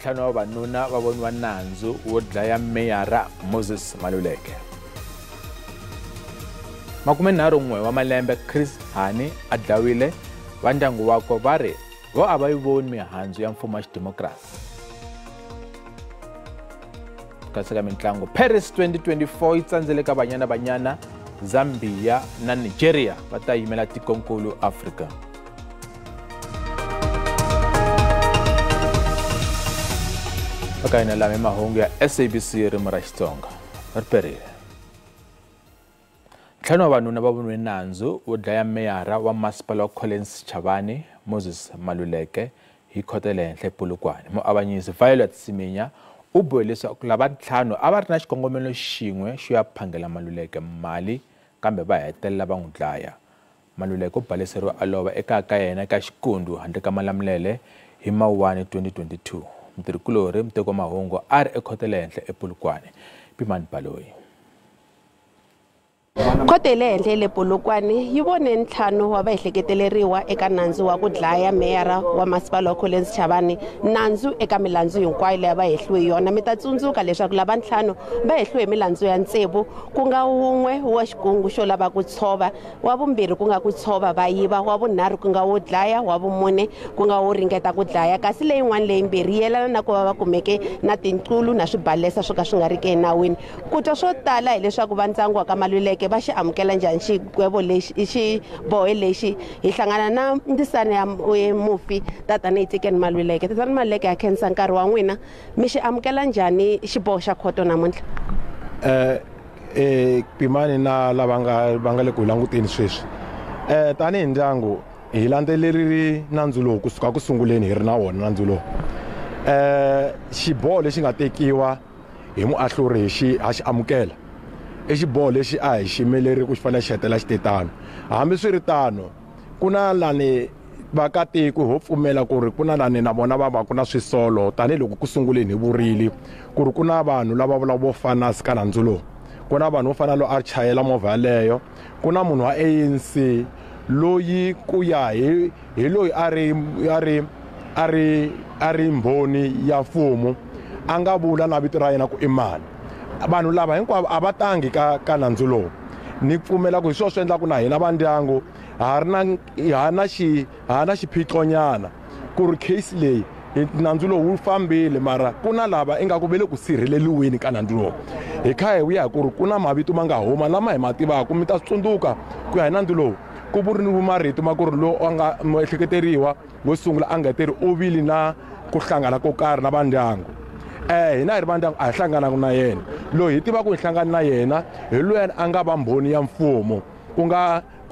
Ntlhanu wa vavanuna va voniwa nandzu wo dlaya meyara Moses Maluleke. 31 wa malembe Chris Hani a dlawile, va ndyangu wakwe va ri vo a va yi voni mihandzu ya mfumo wa xidemokirasi. Kasi ka mintlangu, Paris 2024 yi tsandzele ka Banyana Banyana, Zambia na Nigeria va ta yimela tikonkulu Afrika. Eka hina lama mahungu ya SABC ririmi ra Xitsonga ri perile. Ntlhanu wa vavanuna va voniwe nandzu wo dlaya meyara wa masipala wa Collins Chabane Moses Maluleke hi khoto ya le henhla ePolokwane. Muavanyisi Violet Siminya u bohe leswaku lava ntlhanu a va ri na xikongomelo xin'we xo ya phangela Maluleke mali kambe va hetelela va n'wi dlaya. Maluleke u baleseriwe a lova ekaya ka yena ka Xikundu handle ka Malamulele hi Mawuwani 2022. Mutirhikulorhi muteki wa mahungu a ri ekhoto ya le henhla ePolokwane. Pimani Baloyi. Khoto ya le henhla le Polokwane yi vone ntlhanu wa vaehleketeleriwa eka nandzu wa ku dlaya meyara wa masipala wa Collins Chabane, nandzu eka milandzu hinkwayo leyi va hehliwe yona. Mi ta tsundzuka leswaku lava ntlhanu va hehliwe milandzu ya tsevu, ku nga wun'we wa xikungu xo lava ku tshova, wa vumbirhi ku nga ku tshova va yiva, wa vunharhu ku nga wo dlaya, wa vumune ku nga wo ringeta ku dlaya, kasi leyin'wana leyimbirhi yi yelana na ku va va kumeke na tinqulu na swibalesa swo ka swi nga ri ki enawini. Ku twa swo tala hileswaku va ndyangu wa ka Maluleke va xi amukela njhani xigwevo lexi, xiboho lexi. Hi hlangana na ndzisana ya mufi tatana Itikeni Maluleke. Tatana Maluleke, ha khensa nkarhi wa n'wina. Mi xi amukela njhani xiboho xa khoto namuntlha? Pimani na lava nga le ku languteni sweswi. Tanihi ndyangu hi landzelerile nandzu lowu kusuka ku sunguleni hi ri na wona nandzu lowu. Xiboho lexi nga tekiwa hi muahluri hi ha xi amukela. I xiboho lexi a hi ximeleri ku xi fanele xi hetelela xi te tano. Hambiswiritano, ku na lani vaakatiko ho pfumela ku ri ku na lani na vona va va ku na swisolo tanihiloko ku sunguleni hi vurile ku ri ku na vanhu lava vulaka vo fana ka nandzu lowu. Ku na vanhu vo fana loyi a chayela movha yaleyo, ku na munhu wa ANC loyi ku ya hi loyi a ri mbhoni ya mfumo a nga vula na vito ra yena ku i mani. Vanhu lava hinkwavo a va tangi ka nandzu lowu. Ni pfumela ku hi swona swi endlaku na hina va ndyangu ha na xiphiqonyana ku ri case leyi nandzu lowu wu fambile, mara ku na lava ingaku ve le ku sirheleliweni ka nandzu lowu. Hi kha hi vuya hi ku ri ku na mavito ma nga huma lama hi ma tivaka, mi ta swi tsundzuka ku ya hi nandzu lowu ku vuriwe marito ma ku ri lowu a nga muehleketeriwa wo sungula a nga teri u vile na ku hlangana ko karhi na va ndyangu. Hina hi ri va ndyangu a hi hlanganaka na yena. Loyi hi tivaka hi hlangana na yena hi loyi a nga va mbhoni ya mfumo, ku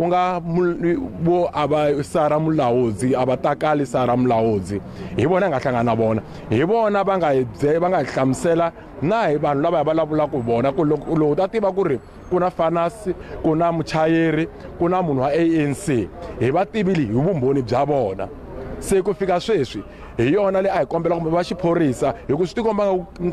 nga vo a va Sara Mulaudzi, a va takali Sara Mulaudzi. Hi vona hi nga hlangana na vona, hi vona va nga hi va nga hi hlamusela na hi vanhu lava hi vulavulaka vona ku loko ta tiva ku ri ku na Fanasi, ku na muchayeri, ku na munhu wa ANC, hi va tivile hi vumbhoni bya vona. Se ku fika sweswi hi yona leyi a hi kombela kumbe va xiphorisa, hi ku swi tikomba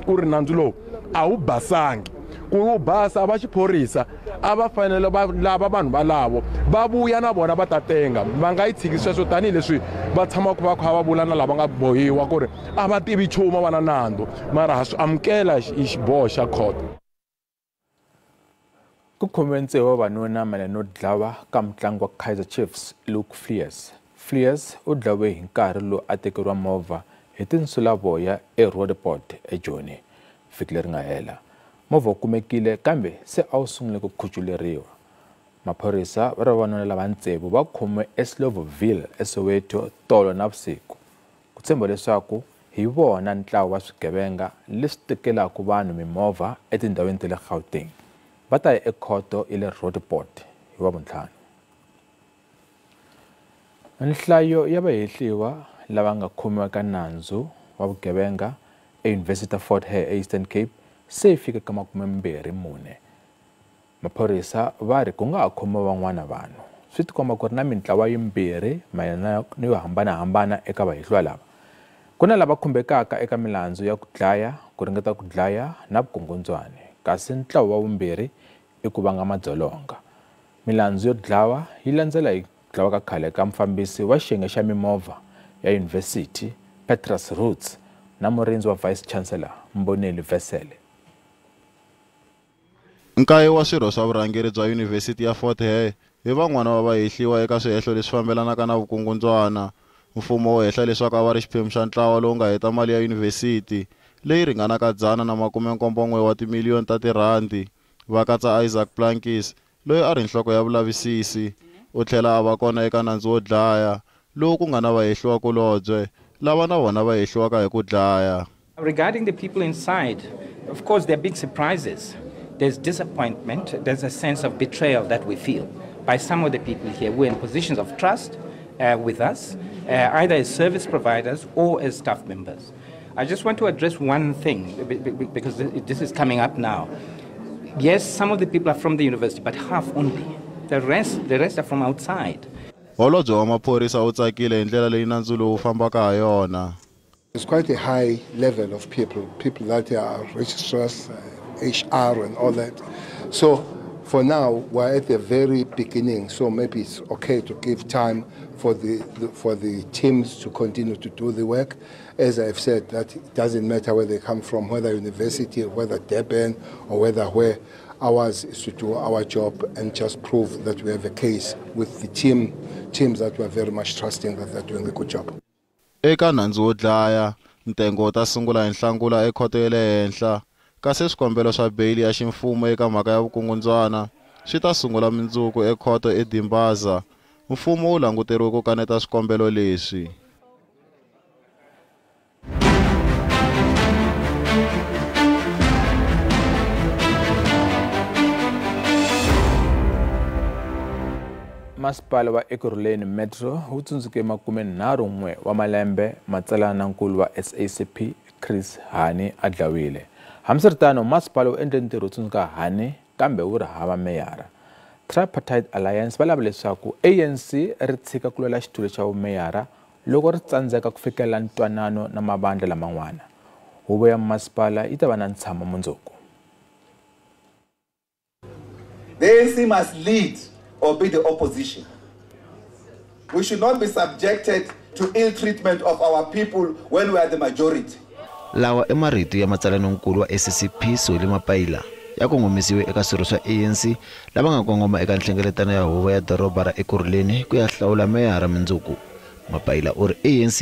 ku ri nandzu lowu a wu basangi. Ku wu basa va xiphorisa a va fanele va lava vanhu valavo va vuya na vona va ta tenga, va nga yi tshiki sweswo tanihileswi va tshamaka va kha va vula na lava nga bohiwa ku ri a va tivi nchumu va na nandzu, mara ha swi amukela xiboho xa khoto. Ku khomiwe tsevu wa vavanuna mayelana no dlawa ka mutlangi wa Kaizer Chiefs Luke Fleurs. Fleurs u dlawe hi nkarhi lowu a tekeriwa movha hi tinsulavoya eRoodepoort eJoni vhiki leri nga hela. Movha wu kumekile kambe se a wu sungule ku khuculeriwa. Maphorisa va ri vavanuna lava tsevu va khomiwe eSlovoville eSoweto tolo navusiku. Ku tshembiwa leswaku hi vona ntlawa wa swigevenga leswi tekelaka vanhu mimovha etindhawini ta le Gauteng. Va ta ya ekhoto ya le Roodepoort hi Wavuntlhanu. Nhlayo ya vahehliwa lava nga khomiwa ka nandzu wa vugevenga eYunivhesiti ya Fort Hare eEastern Cape se yi fika ka 24. Maphorisa va ri ku nga ha khomiwa van'wana vanhu. Swi tikomba ku ri na mintlawa yimbirhi mayelana ni yo hambanahambana eka vahehliwa lava. Ku na lava khumbekaka eka milandzu ya ku dlaya, ku ringeta ku dlaya na vukungundzwani, kasi ntlawa wa vumbirhi i ku vanga madzolonga. Milandzu yo dlawa yi landzela hi dlawa ka khale ka mufambisi wa xiyenge xa mimovha ya yunivhesiti Petrus Roots na murindzi wa Vice Chancellor Mboneli Vesele. Nkaye wa swirho swa vurhangeri bya Yunivhesiti ya Fort Hare hi van'wana va vahehliwa eka swihehlo leswi fambelanaka na vukungundzwana. Mfumo wu hehla leswaku a va ri xiphemu xa ntlawa lowu nga heta mali ya yunivhesiti leyi ringanaka 171 wa timiliyoni ta tirhandi. Va katsa Isaac Plankis, loyi a ri nhloko ya vulavisisi. U tlhela a va kona eka nandzu wo dlaya lowu ku nga na vahehliwakulobye lava na vona va hehliwaka hi ku dlaya. Regarding the people inside, of course there are big surprises. There's disappointment, there's a sense of betrayal that we feel by some of the people here who are in positions of trust with us, either as service providers or as staff members. I just want to address one thing, because this is coming up now. Yes, some of the people are from the university, but half only. The rest are from outside. Holobye wa maphorisa u tsakile hi ndlela leyi nandzu lowu fambaka ha yona. It's quite a high level of people that are registrars, HR and all that. So for now, we're at the very beginning, so maybe it's okay to give time for the teams to continue to do the work. As I've said, that it doesn't matter where they come from, whether university, whether Durban, or whether where. Ours is to do our job and just prove that we have a case with the teams that we are very much trusting that they're doing a good job. Eka nandzu wo dlaya, ntengo wu ta sungula hi Nhlangula ekhoto ya le henhla, kasi swikombelo swa beyili ya ximfumo eka mhaka ya vukungundzwana swi ta sungula mundzuku ekhoto eDimbaza. Mfumo wu languteriwe ku kaneta swikombelo leswi. Masipala wa Ekurhuleni Metro wu tsundzuke 31 wa malembe matsalanankulu wa SACP Chris Hani a dlawile. Hambiswiritano, masipala wu endle ntirho wo tsundzuka Hani kambe wu ri hava meyara. Tripartite Alliance va lava leswaku ANC ri tshika ku lwela xitulu xa vumeyara loko ri tsandzeka ku fikelela ntwanano na mavandla laman'wana. Huvo ya masipala yi ta va na ntshamo mundzuku. The ANC must lead or be the opposition. We should not be subjected to ill treatment of our people when we are the majority. Lawa i marito ya matsalanankulu wa SACP Solly Mapaila ya kongomisiwe eka swirho swa ANC lava nga kongoma eka nhlengeletano ya huvo ya doroba ra Ekurhuleni ku ya hlawula meyara mundzuku. Mapaila u ri ANC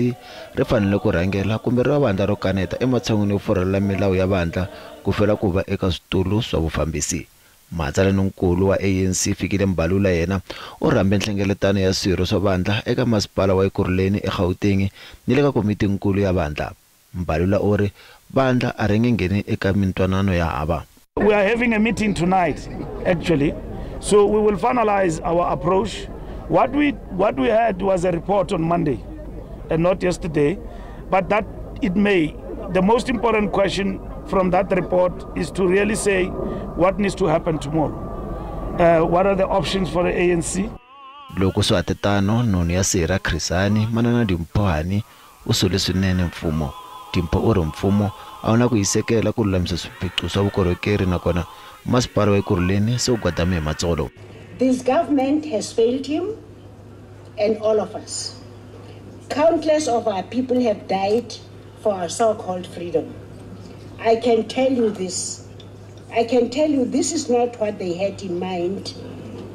ri fanele ku rhangela kumbe ri va vandla ro kaneta ematshan'wini yo furhelela milawu ya vandla ku fela ku va eka switulu swa vufambisi. Matsalanankulu wa ANC Fikile Mbalula yena u rhambe nhlengeletano ya swirho swa vandla eka masipala wa Ekurhuleni eGauteng ni le ka komitinkulu ya vandla. Mbalula u ri vandla a ri nge ngheni eka mintwanano ya hava. We are having a meeting tonight, actually, so we will finalize our approach. What we had was a report on Monday and not yesterday, but that it may. The most important question from that report is to really say what needs to happen tomorrow. What are the options for the ANC? Loko swa tetano noni ya Sira Chris Hani manana Dimpho Hani u sole swinene mfumo. Dimpho u ri mfumo a wu na ku hisekela ku lulamisa swiphiqo swa vukorhokeri nakona masipala wa Ekurhuleni se wu gwadame hi matsolo. This government has failed him and all of us. Countless of our people have died for our so-called freedom. I can tell you this. I can tell you this is not what they had in mind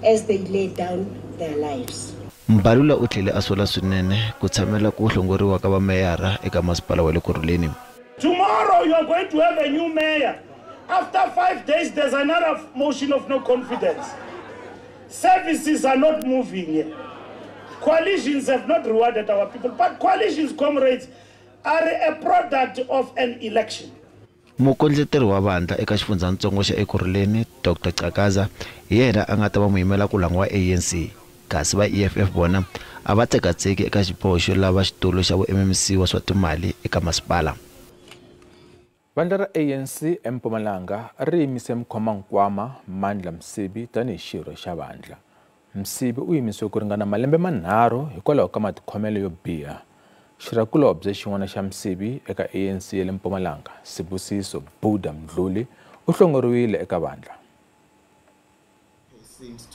as they laid down their lives. Mbalula u tlhele a sola swinene ku tshamela ku hlongoriwa ka vameyara eka masipala wa le Ekurhuleni. Tomorrow you are going to have a new mayor. After 5 days there's another motion of no confidence. Services are not moving here. Coalitions have not rewarded our people, but coalitions, comrades, are a product of an election. Mukondleteri wa vandla eka xifundzatsongo xa Ekurhuleni Dr Chakaza hi yena a nga ta va muyimela ku langa wa ANC, kasi va EFF vona a va tsekatseki eka xiboho xo lava xitulu xa vu-MMC wa swa timali eka masipala. Vandla ra ANC eMpumalanga ri yimise mukhomankwama Mandla Msibi tanihi xirho xa vandla. Msibi u yimisiwe ku ringana malembe manharhu hikwalaho ka matikhomelo yo biha. Xirhakulobye xin'wana xa Msibi eka ANC ya le Mpumalanga, Sibusiso Buddha Mdluli, u hlongoriwile eka vandla.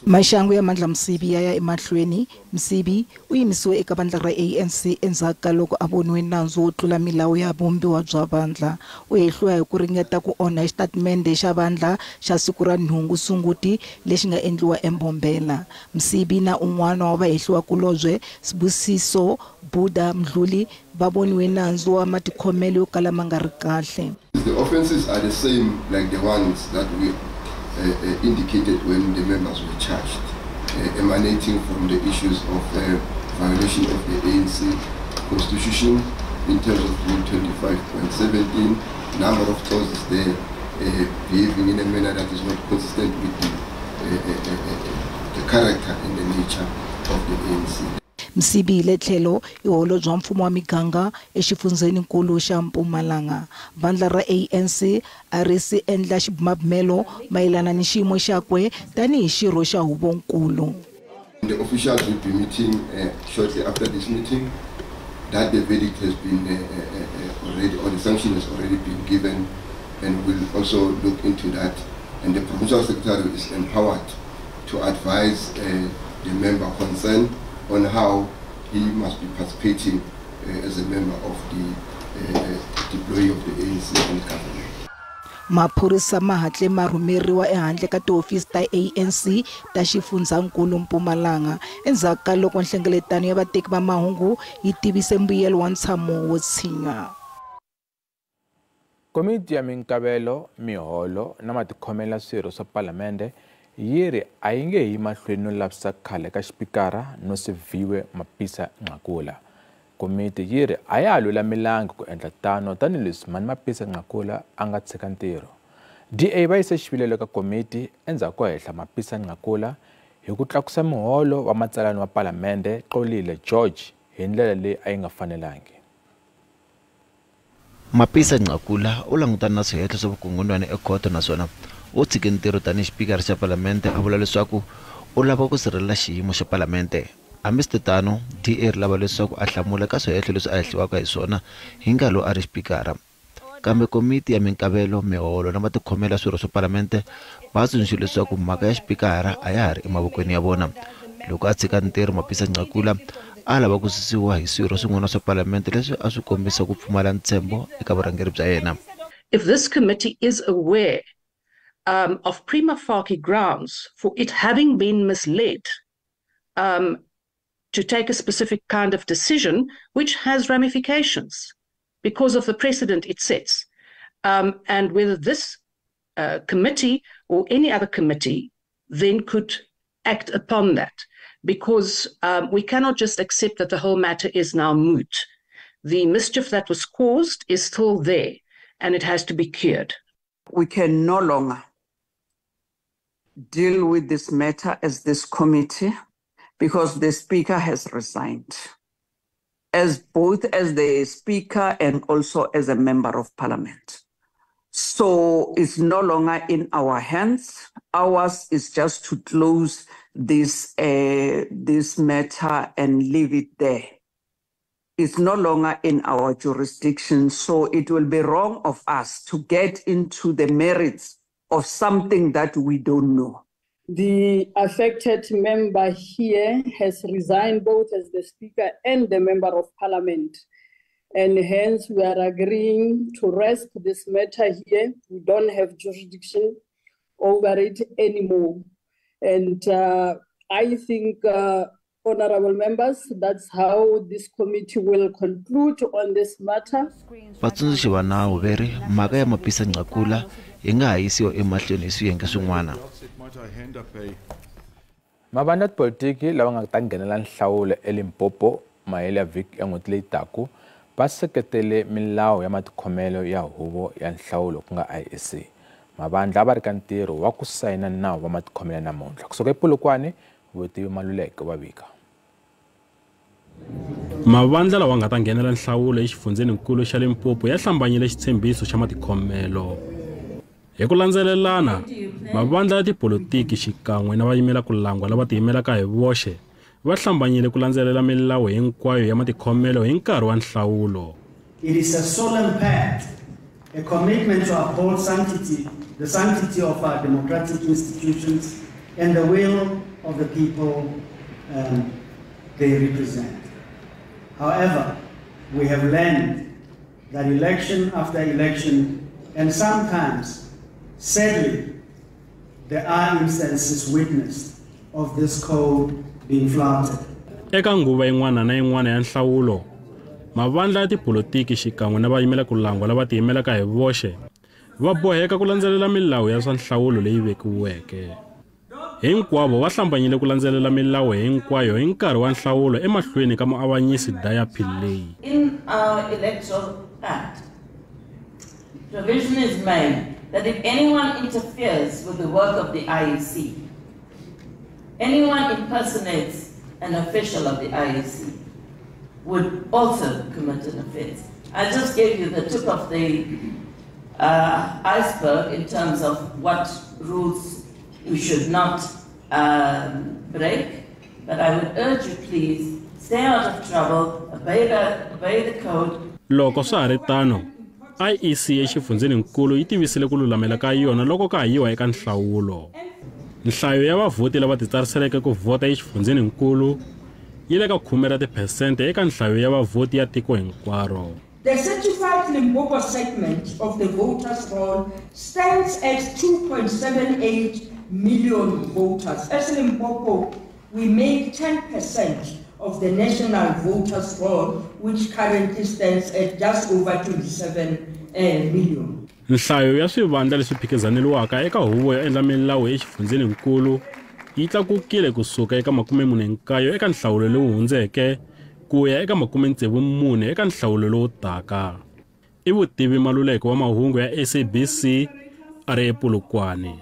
Maxangu ya Mandla Msibi ya ya emahlweni. Msibi u yimisiwe eka vandla ra ANC endzhaku ka loko a voniwe nandzu wo tlula milawu ya vumbiwa bya vandla. U hehliwa hi ku ringeta ku onha xitatimende xa vandla xa siku ra 8 Sunguti lexi nga endliwa eMbombela. Msibi na un'wana wa vahehliwakulobye Sibusiso Buddha Mdluli va voniwe nandzu wa matikhomelo yo kala ma nga ri kahle. The offences are the same like the ones that we indicated when the members were charged, emanating from the issues of violation of the ANC Constitution in terms of Rule 25.17, number of clauses there, behaving in a manner that is not consistent with the character and the nature of the ANC. Msibi le tlhelo i holobye wa mfumo wa miganga exifundzheninkulu xa Mpumalanga. Vandla ra ANC a ri si endla xibumabumelo mayelana ni xiyimo xakwe tanihi xirho xa huvonkulu. The officials will be meeting shortly after this meeting. That the verdict has been already, or the sanction has already been given, and we'll also look into that. And the provincial secretary is empowered to advise the member concerned on how he must be participating as a member of the deployee of the ANC and government. Maphorisa ma hatle ma rhumeriwa ehandle ka tihofisi ta ANC ta xifundzankulu Mpumalanga endzhaku ka loko nhlengeletano ya vateki va mahungu yi tivise mbuyelo wa ntshamo wo tshinya. Komiti ya minkavelo, miholo na matikhomelo ya swirho swa palamende yi ri a yi nge yi mahlweni no lavisisa khale ka xipikara Nosiviwe Mapisa Nqakula. Komiti yi ri a ya ha lulamelangi ku endla tano tanihileswi Mani Mapisa Nqakula a nga tshika ntirho. DA va yise xivilelo eka komiti endzhaku ko hehla Mapisa Nqakula hi ku tlakusa muholo wa matsalani wa palamende Xolile George hi ndlela leyi a yi nga fanelangi. Mapisa Nqakula u langutana na swihehlo swa vukungundzwana ekhoto naswona u tshike ntirho tanihi xipikara xa palamende a vula leswaku u lava ku sirhelela xiyimo xa palamende. Hambiswiritano, DA ri lava leswaku a hlamula ka swihehlo leswi a hehliwaka hi swona hi nkarhi lowu a ri xipikara. Kambe komiti ya minkavelo, miholo na matikhomelo ya swirho swa palamende va tsundzuxile leswaku mhaka ya xipikara a ya ha ri emavokweni ya vona. Loko a tshika ntirho, Mapisa Nqakula a lava ku susiwa hi swirho swin'wana swa palamende leswi a swi kombisa ku pfumala ntshembo eka vurhangeri bya yena. If this committee is aware of prima facie grounds for it having been misled to take a specific kind of decision, which has ramifications because of the precedent it sets, and whether this committee or any other committee then could act upon that, because we cannot just accept that the whole matter is now moot. The mischief that was caused is still there, and it has to be cured. We can no longer deal with this matter as this committee because the speaker has resigned, as both as the speaker and also as a member of parliament. So it's no longer in our hands. Ours is just to close this, this matter and leave it there. It's no longer in our jurisdiction, so it will be wrong of us to get into the merits of something that we don't know. The affected member here has resigned both as the speaker and the member of parliament. And hence we are agreeing to rest this matter here. We don't have jurisdiction over it anymore. And I think, honorable members, that's how this committee will conclude on this matter. Vatsundzuxi va nawu va ri mhaka ya Mapisa Nqakula yi nga ha yisiwa emahlweni hi swiyenge swin'wana. Mavandla ya tipolitiki lava nga ta nghenela nhlawulo eLimpopo mahelo ya vhiki ya n'hweti leyi taka va seketele milawu ya matikhomelo ya huvo ya nhlawulo ku nga IEC. Mavandla a va ri ka ntirho wa ku sayina nawu wa matikhomelo namuntlha. Kusuka ePolokwane, Vutivi Maluleke wa vika. Mavandla lawa nga ta nghenela nhlawulo exifundzheninkulu xa Limpopo ya hlambanyile xitshembiso xa matikhomelo. Hi ku landzelelana, mavandla ya tipolitiki xikan'we na vayimela ku langwa lava tiyimelaka hi voxe va hlambanyile ku landzelela milawu hinkwayo ya matikhomelo hi nkarhi wa nhlawulo. It is a solemn pact, a commitment to uphold sanctity, the sanctity of our democratic institutions and the will of the people they represent. However, we have learned that election after election, and sometimes, sadly, there are instances witnessed of this code being flouted. Eka nguva yin'wana na yin'wana ya nhlawulo, mavandla ya tipolitiki xikan'we na vayimela ku langwa lava tiyimelaka hi voxe va boheka ku landzelela milawu ya swa nhlawulo leyi vekiweke. Hinkwavo va hlambanyile ku landzelela milawu hinkwayo hi nkarhi wa nhlawulo emahlweni ka muavanyisi Daya Pillay. In our Electoral Act, provision is made that if anyone interferes with the work of the IEC, anyone impersonates an official of the IEC, would also commit an offense. I just gave you the tip of the iceberg in terms of what rules we should not break, but I would urge you, please, stay out of trouble, obey the code. Loko swa ha ri tano, IEC exifundzheninkulu yi tivisile ku lulamela ka yona loko ka ha yiwa eka nhlawulo. Nhlayo ya vavhoti lava titsariseleke ku vhota exifundzheninkulu yi le ka 10% eka nhlayo ya vavhoti ya tiko hinkwaro. The certified Limpopo segment of the voters' roll stands at 2.78 million voters. As Limpopo, we make 10% of the national voters' roll, which currently stands at just over 27 million. Nhlayo ya swivandla leswi phikizaneliwaka eka huvo yo endla milawu exifundzheninkulu yi tlakukile kusuka eka 49 eka nhlawulo lowu hundzeke ku ya eka 64 eka nhlawulo lowu taka. I Vutivi Maluleke wa mahungu ya SABC a ri ePolokwane.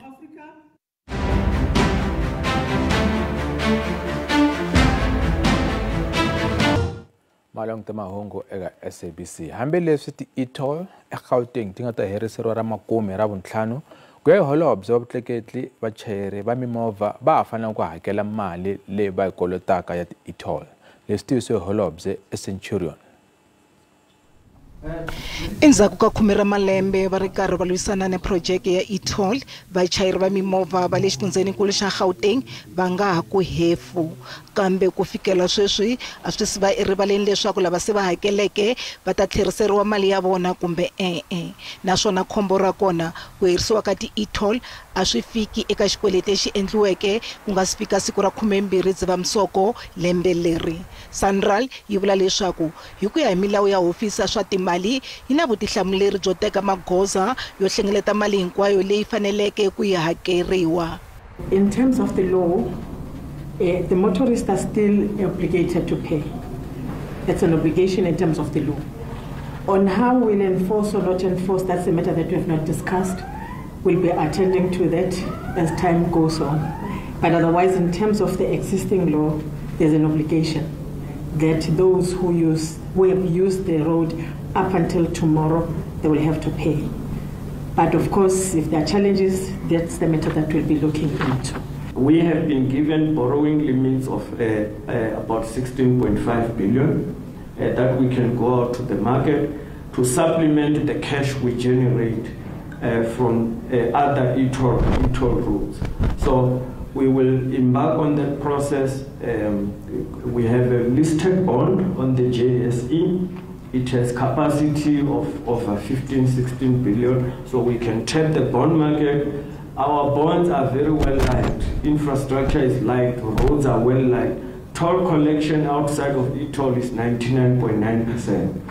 Malongo mahungu eka SABC. Hambileswi ti-e-toll eGauteng ti nga ta heriseriwa ra makume ra vuntlhanu ku ya hi holobye wa vutleketli, vachayeri va mimovha va ha fanele ku hakela mali leyi va yi kolotaka ya ti-e-toll. Leswi tivisiwe hi holobye eCenturion. Endzhaku ka khume ra malembe va ri karhi va lwisana na phurojeke ya e-toll, vachayeri va mimovha va le xifundzheninkulu xa Gauteng va nga ha ku hefu. Kambe ku fikela sweswi a swi si va erivaleni leswaku lava se va hakeleke va ta tlheriseriwa mali ya vona kumbe e-e. Naswona khombo ra kona, ku herisiwa ka ti-e-toll a swi fiki eka xikweleti lexi endliweke ku nga si fika siku ra 12 Dzivamisoko lembe leri. SANRAL yi vula leswaku hi ku ya hi milawu ya hofisi ya swa timali yi na vutihlamuleri byo teka magoza yo hlengeleta mali hinkwayo leyi faneleke ku yi hakeriwa. In terms of the law, the motorists are still obligated to pay. That's an obligation in terms of the law. On how we'll enforce or not enforce, that's a matter that we have not discussed. We'll be attending to that as time goes on. But otherwise, in terms of the existing law, there's an obligation that those who have used the road up until tomorrow, they will have to pay. But of course, if there are challenges, that's the matter that we'll be looking into. We have been given borrowing limits of about 16.5 billion that we can go out to the market to supplement the cash we generate from other e-toll routes. So we will embark on that process. We have a listed bond on the JSE. It has capacity of over 15, 16 billion, so we can tap the bond market. Our bonds are very well liked. Infrastructure is liked, roads are well liked. Toll collection outside of e-toll is 99.9%.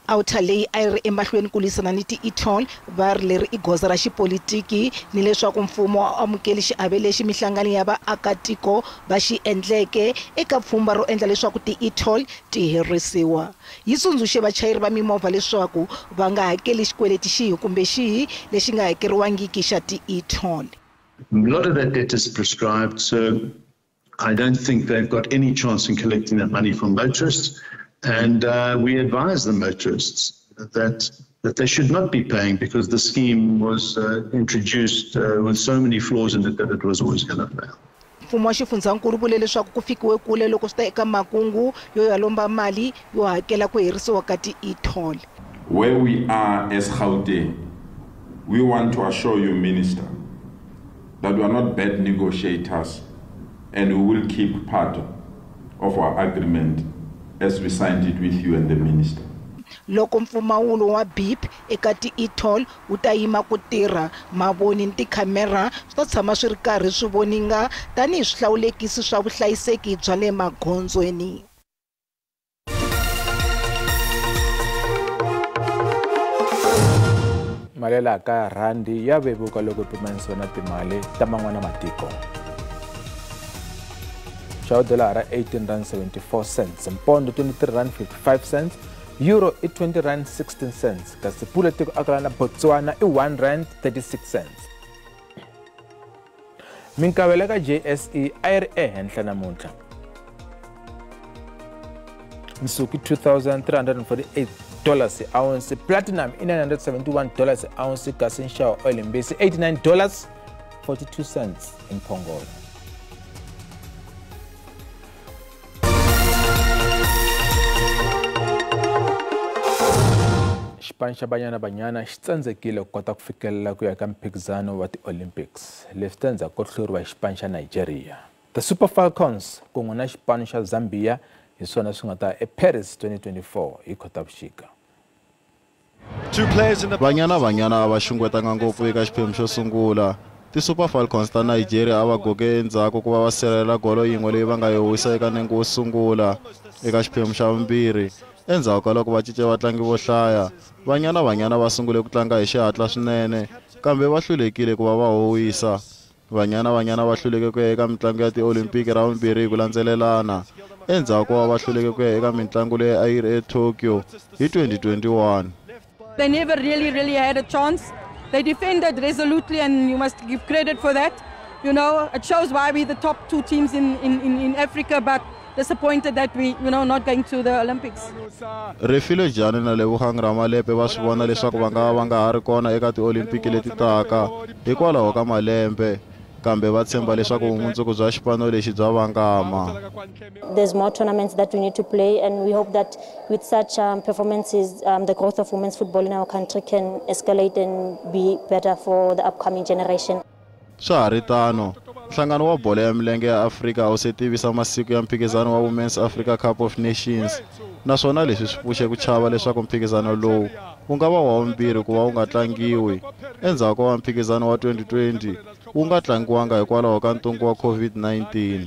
Outer leyi a yi ri emahlweni ku lwisana ni ti-e-toll va ri leri i goza ra xipolitiki ni leswaku mfumo a amukeli xiave lexi mihlangano ya vaakatiko va xi endleke eka pfhumba ro endla leswaku ti-e-toll ti herisiwa. Yi tsundzuxe vachayeri va mimovha leswaku va nga hakeli xikweleti xihi kumbe xihi lexi nga hakeriwangiki xa ti-e-toll. A lot of that debt is prescribed, so I don't think they've got any chance in collecting that money from motorists. And we advise the motorists that they should not be paying because the scheme was introduced with so many flaws in it that it was always going to fail. Mfumo wa xifundzankulu vule leswaku ku fikiwe kule loko swi ta eka makungu yo ya lomba mali yo hakela ku herisiwa ka ti-e-toll. Where we are as Gauteng, we want to assure you, Minister, that we are not bad negotiators and we will keep part of our agreement as we signed it with you and the minister. Loko mpfumawulo wa beep eka ti-e-toll wu ta yima ku tirha, mavoni ni tikhamera swi ta tshama swi ri karhi swi voninga tanihi swihlawulekisi swa vuhlayiseki bya le magondzweni. Mali ya ka rhandi ya vevuka loko pimanisiwa na timali ta man'wana matiko. Xava dolara R18.74, mpondo R23.55, euro i R20.16, kasi pula tiko akelana na Botswana i R1.36. Minkavelo ka JSE a yi ri ehenhla namuntlha. Nsuku $2,348 ounce, platinum i $971 ounce, kasi nxavo oil mbisi $89.42 hi mphongolo. Xipano xa Banyana Banyana xi tsandzekile ku kota ku fikelela ku ya ka mphikizano wa ti-Olympics leswi ta endzhaku ko hluriwa hi xipano xa Nigeria. The Super Falcons kun'we na xipano xa Zambia hi swona swi nga ta eParis 2024 hi Khotavuxika. Banyana Banyana a va xungetanga ngopfu eka xiphemu xo sungula. Ti-Super Falcons ta Nigeria a va goge endzhaku ku va va sirhelela golo yin'we leyi va nga yi wisa eka nenge wo sungula eka xiphemu xa vumbirhi. Endzhaku ka loko va cince vatlangi vo hlaya, Banyana Banyana va sungule ku tlanga hi xihatla swinene, kambe va hlulekile ku va va howisa. Banyana Banyana va hluleke ku ya eka mitlangu ya ti-Olimpiki ra vumbirhi hi ku landzelelana, endzhaku ko va va hluleke ku ya eka mitlangu leyi a yi ri eTokyo hi 2021. They never really had a chance. They defended resolutely, and you must give credit for that. You know, it shows why we're the top two teams in Africa, but disappointed that we, you know, not going to the Olympics. Refilwe Jane na Lebohang Ramalepe va swi vona leswaku va nga va nga ha ri kona eka ti-Olimpiki leti taka hikwalaho ka malembe, kambe va tshemba leswaku vumundzuku bya xipano lexi bya vangama. There's more tournaments that we need to play, and we hope that with such performances, the growth of women's football in our country can escalate and be better for the upcoming generation. Swa ha ri tano, nhlangano wa bolo ya milenge ya Afrika a wu se tivisa masiku ya mphikizano wa Women's Africa Cup of Nations, naswona leswi swi pfuxe ku chava leswaku mphikizano lowu wu nga va wa vumbirhi ku va wu nga tlangiwi endzhaku ka mphikizano wa 2020 wu nga tlangiwanga hikwalaho ka ntungu wa COVID-19.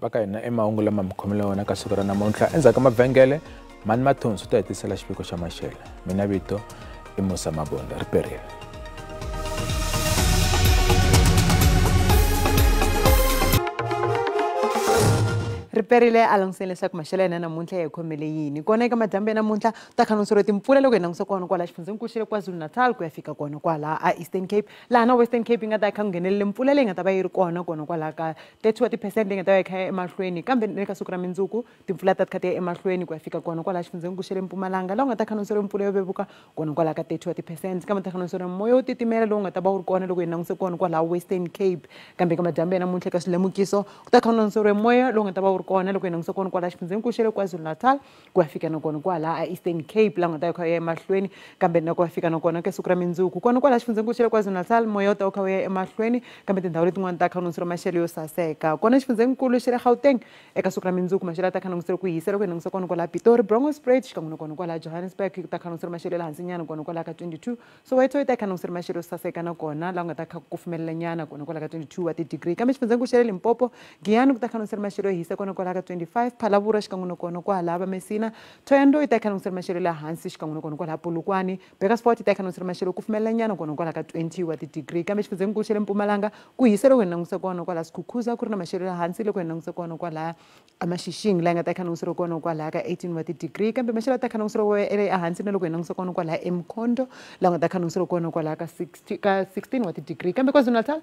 Va ka hina emahungu lama mi khomele wona ka siku ra namuntlha. Endzhaku ka mavhengele, Mani Mathonsi u ta hetisela xiviko xa maxelo. Mina vito i Musa Mabunda, ri perile. Riperile a langutiseni leswaku maxelo ya hina namuntlha ya hi khomele yini. Kona eka madyambu ya namuntlha ta kha timpfula loko hi langusa kona kwala xifundzhenikulu xa le KwaZulu-Natal ku ya fika kona kwala a Eastern Cape, laha na Western Cape yi nga ta yi kha ku nghenelele mpfula leyi nga ta va yi ri kona kona kwala ka 30% leyi nga ta va yi kha ya emahlweni, kambe na le ka siku ra mundzuku timpfula ta kha ti ya emahlweni ku ya fika kona kwala xifundzhenikulu xa le Mpumalanga, laha u nga ta kha mpfula yo vevuka kona kwala ka 30%, kambe ta kha moya wo titimela lowu nga ta va wu ri kona loko hi languse kona kwala Western Cape. Kambe eka madyambu ya namuntlha eka swilemukiso ku ta kha moya lowu nga ta va wu ri kona loko hi languse kona kwala xifundzhenikulu xa le KwaZulu-Natal ku ya fika na kona kwala a Eastern Cape, laha nga ta kha ya emahlweni, kambe na ku ya fika na kona ka siku ra mundzuku kona kwala xifundzhenikulu xa le KwaZulu-Natal moya wu ta wu kha wu ya emahlweni, kambe tindhawu letin'wana ta kha nondzelo maxelo yo saseka. Kona xifundzhenikulu xa le Gauteng eka siku ra mundzuku maxelo ya ta kha nondzelo ku hisa loko hi languse kona kwala Pitori, Bronkhorstspruit xikan'we na kona kwala Johannesburg ku ta kha nondzelo maxelo ya le hansinyana kona kwala ka 22. Soweto yi ta kha nondzelo maxelo yo saseka na kona laha nga ta kha ku kufumelelanyana kona kwala ka 22 wa ti-degree. Kambe xifundzhenikulu xa le Limpopo, Giyani ku ta kha nondzelo maxelo yo hisa kona kwala ka 25, Phalaborwa xikan'we na kona kwala va Messina, Thohoyandou yi ta kha nondzelo maxelo ya le hansi xikan'we na kona kwala Polokwane, Burgersfort yi ta kha nondzelo maxelo kufumelelanyana kona kwala ka 20 wa ti-degree. Kambe xifundzhenikulu xa le Mpumalanga ku hisa loko hi languse kona kwala Skukuza ku ri na maxelo ya le hansi loko hi languse kona kwala Mashishing laha nga ta kha nondzelo kona kwala ka 18 wa ti-degree, kambe maxelo ya ta kha nondzelo ya hansi na loko hi languse kona kwala eMkhondo laha nga ta kha nondzelo kona kwala ka 16 wa ti-degree. Kambe KwaZulu-Natal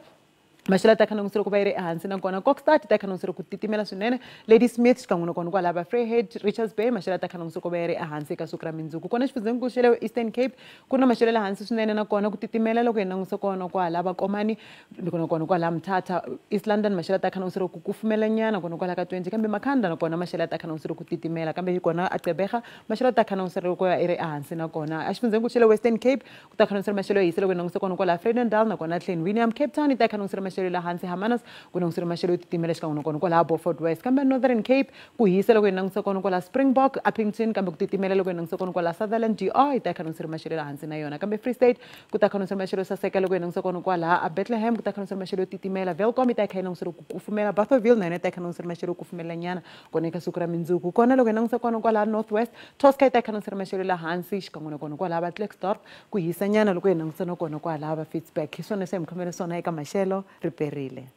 Maxelo ta kha langutiseriwa ku va yi ri ehansi, nakona Kokstad ta kha langutiseriwa ku titimela swinene. Ladysmith xikan'we nakona kwalaya va Vryheid, Richards Bay, maxelo ta kha langutiseriwa ku va yi ri ehansi eka siku ra mindzuku. Kona xifundzenikulu xa le Eastern Cape ku na maxelo ya le hansi swinene, nakona ku titimela loko hi langutisa kona kwala va Komani nakona kwala Mthatha. East London maxelo ta kha langutiseriwa ku kufumela nyana kona kwala ka 20, kambe Makhanda nakona maxelo ta kha langutiseriwa ku titimela, kambe hi kona a Gqeberha maxelo ta kha langutiseriwa ku ya yi ri ehansi. Nakona exifundzhenikulu xa le Western Cape ku ta kha langutiseriwa maxelo yo hisa loko hi langutisa kona kwala Vredendal nakona Clanwilliam. Cape Town yi ta kha langutiseriwa maxelo la hansi, Hermanus ku langutiseriwa maxelo yo titimela xikan'we nakona kwalaha Beaufort West. Kambe Northern Cape ku hisa loko hi langutisa kona kwala Springbok, Upington, kambe ku titimela loko hi langutisa kona kwala Sutherland. DR yi ta kha langutiseriwa maxelo ya le hansi na yona. Kambe Free State ku ta kha langutiseriwa maxelo yo saseka loko hi langutisa kona kwalaha a Bethlehem ku ta kha langutiseriwa maxelo yo titimela. Welkom yi ta kha yi langutiseriwa ku kufumela. Bothaville na yona yi ta kha langutiseriwa maxelo yo kufumela nyana kona eka siku ra mindzuku. Kona loko hi langutisa kona kwalaha North West, Tosca yi ta kha langutiseriwa maxelo ya le hansi xikan'we nakona kwalaha va Klerksdorp ku hisa nyana loko hi langutisa nakona kwalaha va Ficksburg. Hi swona leswi hi mi khomele swona eka maxelo. Riperile.